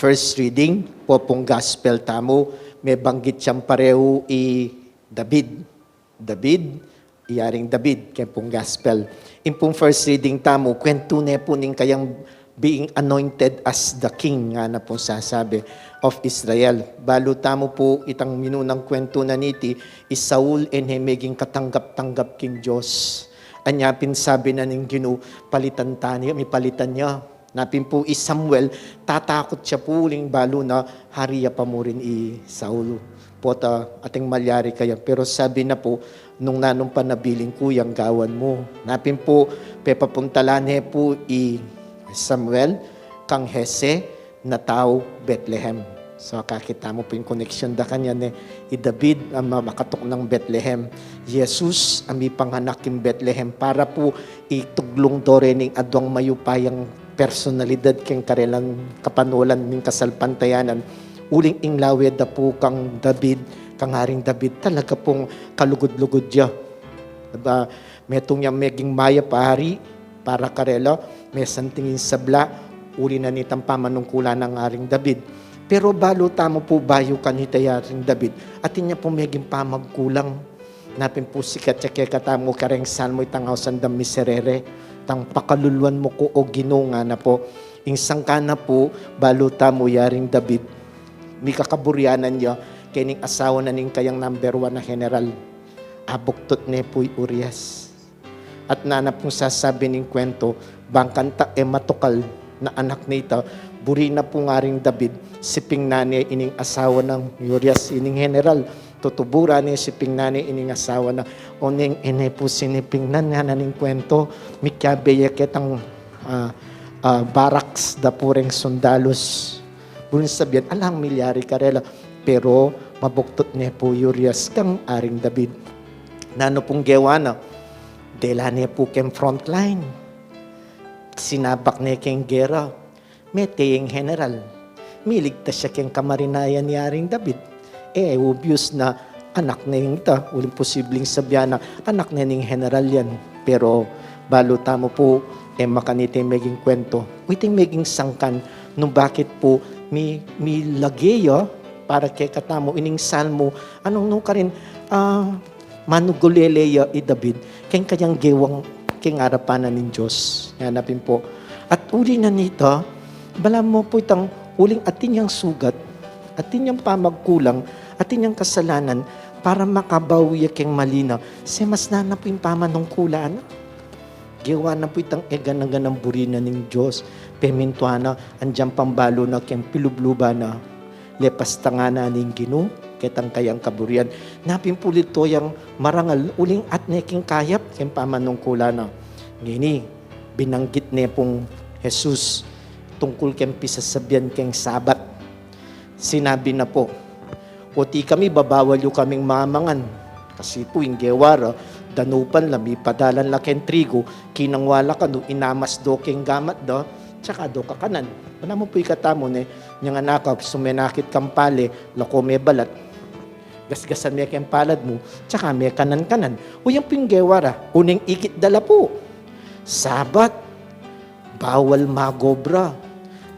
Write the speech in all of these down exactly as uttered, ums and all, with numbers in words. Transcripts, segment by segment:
First reading, popung gospel tamu, mebanggit yang pareu i David. David, i Yaring David, keng pung gospel. Ing pung first reading tamu, kwentu ne pu ning kayang being anointed as the king, ngana pung sasabi, of Israel. Balu tamu pu itang minunang kwentu na niti, i Saul e ne meging katanggap-tanggap king Dios. Anya pin sabi na ning Ginu, palitan ta ne, mipalitan ne. Napin pu i Samuel, tatakut ya pu uling balu na hari ya pa murin i Saul. Pota ating malyari kaya. Pero sabi na pu, nung nanung panabilin ku yang gawan mu. Napin pu, pepapuntalan ne pu i Samuel kang Jesse na tau Bethlehem. So, kakita mu pu ing koneksyon da kanyan ne, i David, a, ma-, makatuknang Bethlehem. Jesus, a mipanganak king Bethlehem. Para pu, ituglung do reni ning aduang mayupayang personalidad keng karelang kapanulan ning kasalpantayanan. Uling ing lawe da pu kang David, kang Haring David, talaga pung kalugud-lugud ya. Diba? Metung yang meging mayap a hari para karela, mesanting ing sabla, uli na nitang pamanungkulan nang Haring David. Pero balu tamu pu bayu kanita i Haring David, atin ya pu meging pamagkulang. Napin pu sikat ya kekatamu kareng Salmo itang ausan dang miserere, tang pakaluluan mu ku, O Ginu, ngana pu. Ing sangkan na pu, balu tamu i Haring David, mikakaburianan ya keni ning asawa na ning kayang number one a general. Abuktut ne pu i Urias. At nanu pung sasabi ning kwento, bang kanita e matukal na anak nita, buri na pu ning Haring David, sipingnan ne ining asawa nang Urias, ining general, tutuburan ne, sipingnan ne ining asawa na. Oneng e ne pu sinipingnan, ngana ning kwento, mikyabe ya ketang, ah, ah, barracks da pu reng sundalus. Buri nang sabian, alang milyari karela, pero mabuktut ne pu i Urias kang Haring David. Nanu pung gewa na? Dela ne pu keng frontline. Sinabak ne keng gera. Mete yang general. Miligtas ya keng kamarinayan nang Haring David. E, obvious na anak ne ning ita. Uling posibleng sabian na anak ne ning general yan. Pero balu tamu pu, e makanita ing meging kwento. O iti ing meging sangkan nung bakit pu mi-, milage ya para kekatamu ining Salmo. Anung nukarin, ah, manugulele ya i David keng kayang gewang keng arapan na ning Dios. Ngana pin pu. At uli na nita, balamu pu itang uling atin yang sugat, atin yang pamagkulang, atin yang kasalanan, para makabawi ya keng mali na, semasnan na pu ing pamanungkulan na. Gewa na pu itang e gana-ganang buri na ning Dios. Pemintuan na, andiyan pang balu na keng pilubluban na. Lepas tangan na ning Ginu ketang kayang kaburian. Napin pu lito yang marangal uling at ne king kayap keng pamanungkulan na. Ngeni, binanggit ne pung Jesus tungkul keng pisasabian keng Sabat. Sinabi na pu, "O ti kami, babawal yu kaming mamangan." Kasi pu ing gewa ra, danupan la, mipadalan la keng trigu, kinangwa la kanu, inamas do keng gamat da, tsaka do kakanan. Balamu pu ikatamu ne, nyang anak a sumenakit kang pale, lako me balat. Gasgasan me keng palad mu, tsaka me kanan-kanan. O yan pu ing gewa ra, oneng ikit da la pu. Sabat, bawal magobra.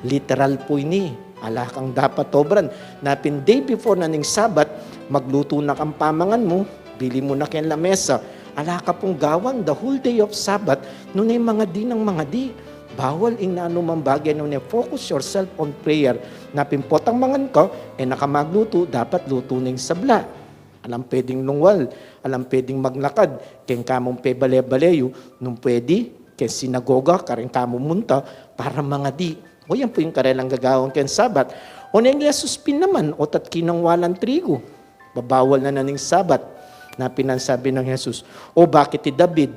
Literal pu ini. Ala kang dapat obran. Napin day before na ning Sabat, maglutu na kang pamangan mu, bili mu na keng lamesa. Ala ka pung gawan the whole day of Sabat, nune mangadi nang mangadi. Bawal ing nanu mang bage, nune focus yourself on prayer. Napin potang mangan ka, e na ka maglutu, dapat lutu na ing sabla. Alang pwedeng lungwal, alang pwedeng maglakad, keng kamung pebale-bale yu, nung pwede, keng sinagoga, kareng kamu munta, para mangadi. O yan pu ing karelang gagawan keng Sabat. Oneng Jesus pin naman, otat kinangwa lang trigu. Babawal na na ning Sabat. Napin ang sabi nang Jesus, "O bakit i David,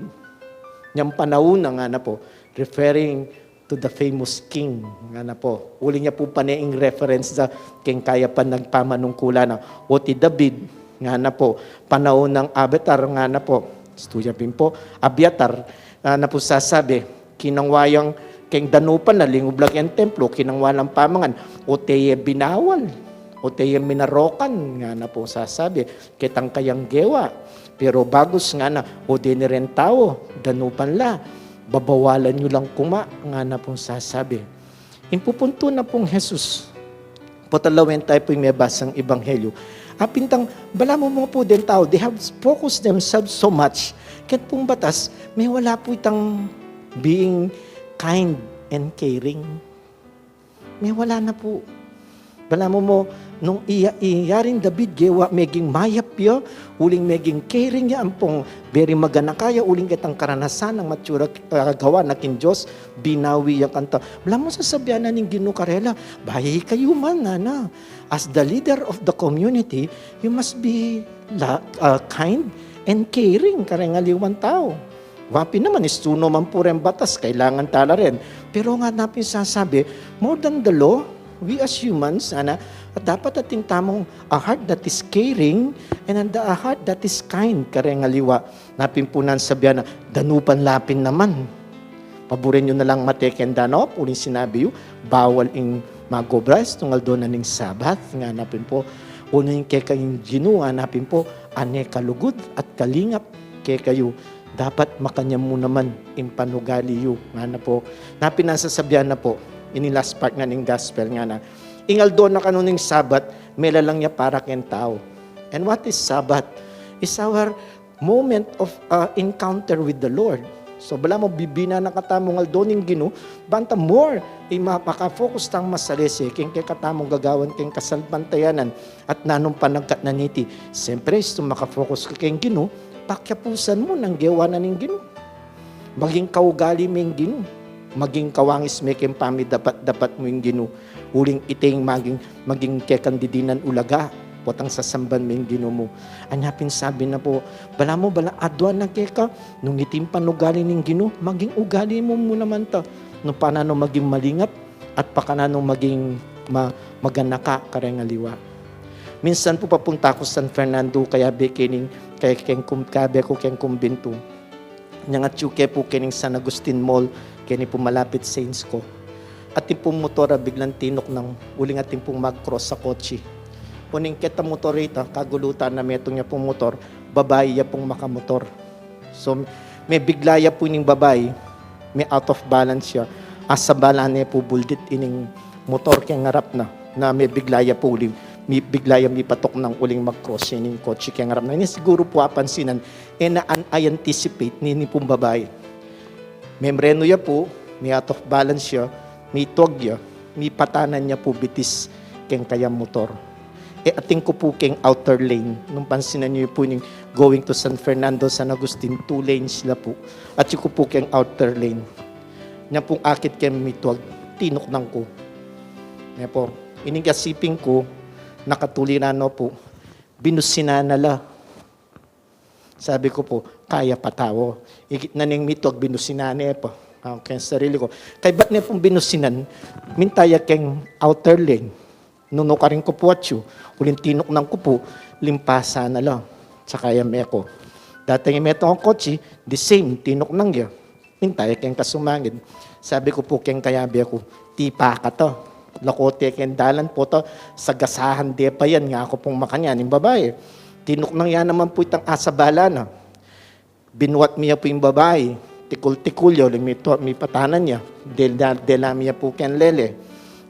nyang panaun na," ngana pu, referring to the famous king, ngana pu. Uling ya pu pane ing reference da keng kaya pa nagpamanungkulan na. O ti David, ngana pu, panaun nang Abiatar, ngana pu. Estudia pin pu, Abiatar, ngana pu sasabi, kinangwa yang keng danupan na, lingub la keng templo, kinangwa lang pamangan. O teye binawal, o teye minarokan, ngana pu sasabi, ketang kayang gewa. Pero bagus ngana, o deni reng tau, danupan la, babawalan yu lang kuma, ngana pung sasabi. Ing pupuntu na pung Jesus, Potang lawen tayu pu ing mebasang ebanghelyu. Apin tang, balamu mu pu deng tau, they have focused themselves so much. Keng pung batas, mewala pu itang being kind and caring. Mewala na pu. Balamu mu, nung iya, iya ring David gewa, meging mayap ya, uling meging caring ya, ampong very maganaka ya, uling ketang karanasan nang matsura, ah, gawa na king Dios, binawi ya kanta. Balamu sasabian na ning Ginu karela, bayi kayu man, ngana. As the leader of the community, you must be la-, ah, kind and caring kareng aliwang tau. Wa pin naman, istu no man pu reng batas, kailangan tala ren. Pero ngana pin sasabi, more than the law, we as humans, ngana, at dapat atin tamung a heart that is caring and a heart that is kind kareng aliwa. Ngana pin pu nang sabian na, danupan la pin naman. Paburen yu na lang mate keng danau, uling sinabi yu, bawal ing mag-obra istung aldo na ning Sabat, ngana pin pu. Unu ing keka ing Ginu, ngana pin pu, ane kalugud at kalingap kekayu, dapat makanyan mu naman ing panugali yu, ngana pu. Ngana pin nang sasabian na pu, ini last part na ning gospel, ngana, ing aldo na kanu ning Sabat, melalang ya para keng tau. And what is Sabbath? Is our moment of, uh, encounter with the Lord. So, balamu bibina na katamung aldo ning Ginu, banta more, i ma-, makafocus tang masalese keng kekatamung gagawan keng kasalpantayanan at nanung panagkat na niti. Siyempre, istung makafocus ka keng Ginu, pakiapusan mu nang gewa na ning Ginu. Maging kaugali me ing Ginu. Maging kawangis me keng pamidapat-dapat mu ing Ginu. Uling iti ing maging, maging kekang didinan ulaga, potang sasamban me ing Ginu mu. Anya pin sabi na pu, balamu bala adwa na keka, nung iti ing panugali ning Ginu, maging ugali mu mu naman ta. Nung pakananu maging malingap, at pakananu maging ma-, maganaka kareng aliwa. Minsan pu papunta ku San Fernando, kayabe kening, kaya keng kum-, kayabe ku keng kumbintu. Nyang atyu ke pu kening San Agustin Mall, keni pu malapit Saints ko. Atin pung motor a biglang tinuknang, uling atin pung mag-cross a kotse. Uling keta motor ita, kagulutan na metung ya pung motor, babai ya pung makamotor. So, mebigla ya pu ining babai, me-out of balance ya. Asabalan ne pu buldit ining motor keng arap na, na mebigla ya pu uling, mebigla ya mipatuknang uling mag-cross ya ining kotse keng arap na. Ini siguru pu apansinan, e na an-, i-anticipate nini pung babai. Memrenu ya pu, me-out of balance ya, mituag ya, mipatanan ya pu bitis keng kayang motor. E, atin ku pu keng outer lane. Nung pansinan yu pu ining going to San Fernando, San Agustin, two lanes la pu. Atyu ku pu keng outer lane. Nya pung akit keng mituag, tinuknang ku. Nya pu, ining asiping ku, nakatuliran no pu, binusinan na la. Sabi ku pu, kaya pa tau. Ikit na ning mituag, binusinan ne pa. Ah, keng sarili ku, kaybat ne pung binusinan, minta ya keng outer lane. Nunukarin ku pu atyu, uling tinuknang ku pu, limpasan na la. Saka ya me ku. Dating ya metung kang kotse, the same, tinuknang ya. Minta ya keng kasumangid. Sabi ku pu keng kayabe ku, tipa ka ta. Lakote keng dalan pu ta, sagasahan de pa yan, ngaku pung makanyan ing babai. Tinuknang ya naman pu itang asabalan na. Binuat mi ya pu ing babai. Tikul-tikul ya, uling mitu-, mipatanan ya. Del-, dela mi ya pu keng lele.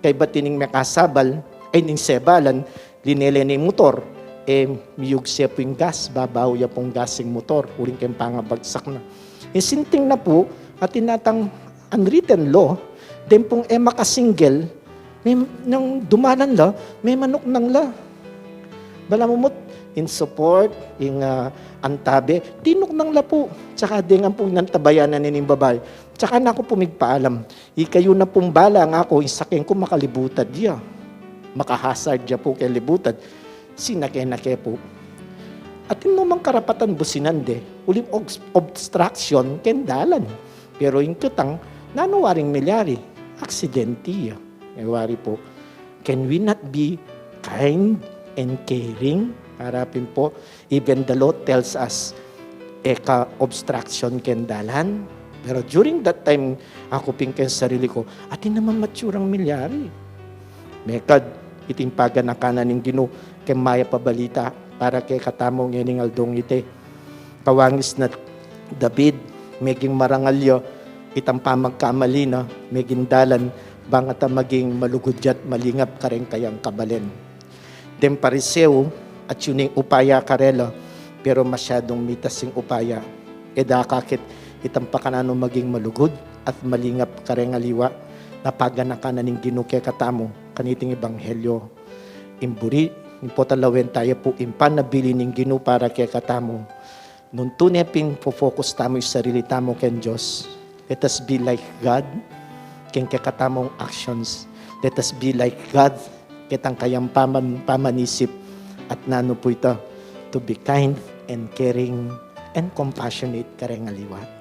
Kaybat ining mekasabal, ay, ning sebalan, linele ne ing motor, e, miyugse pu ing gas, babaw ya pung gas ing motor, uling keng pangabagsak na. Ing sinting na pu, atin na tang unwritten law, deng pung e makasinggel, me, nung dumalan la, memanuknang la. Balamu mu, in support, ing, ah, antabe, tinuknang la pu. Saka deng ampong nantabayan na ning babai. Saka naku pu migpaalam. Ikayu na pung bala, ngaku, ing saken ku makalibutad ya. Makahazard ya pu keng libutad. Sinake na ke pu. Atin no mang karapatan businan de, uling obs-, obstruction keng dalan. Pero ing ketang, nanu waring milyari? Aksidente ya. E wari pu, can we not be kind and caring? Harapin pu, even the law tells us, e ka obstruction keng dalan. Pero during that time, aku pin keng sarili ku, atin naman matsurang milyari. Mekad, iting paganakan na ning Ginu keng mayap a balita para kekatamu ngening aldong iti. Kawangis na David, meging marangal ya itang pamagkamali na, meging dalan bang ita maging malugud ya at malingap kareng kayang kabalen. Deng Pariseo, atyu ning upaya karela, pero masyadung mitas ing upaya. E da akakit itang pakananu maging malugud at malingap kareng aliwa na paganakan na ning Ginu kekatamu kaniting ebanghelyo. Ing buri, ing potang lawen tamu pu ing panabilin ning Ginu para kekatamu. Nung tune pin fo-focus tamu ing sarili tamu keng Dios, let us be like God keng kekatamung actions. Let us be like God ketang kayang paman-, pamanisip at nanu pu ita, to be kind and caring and compassionate kareng aliwa.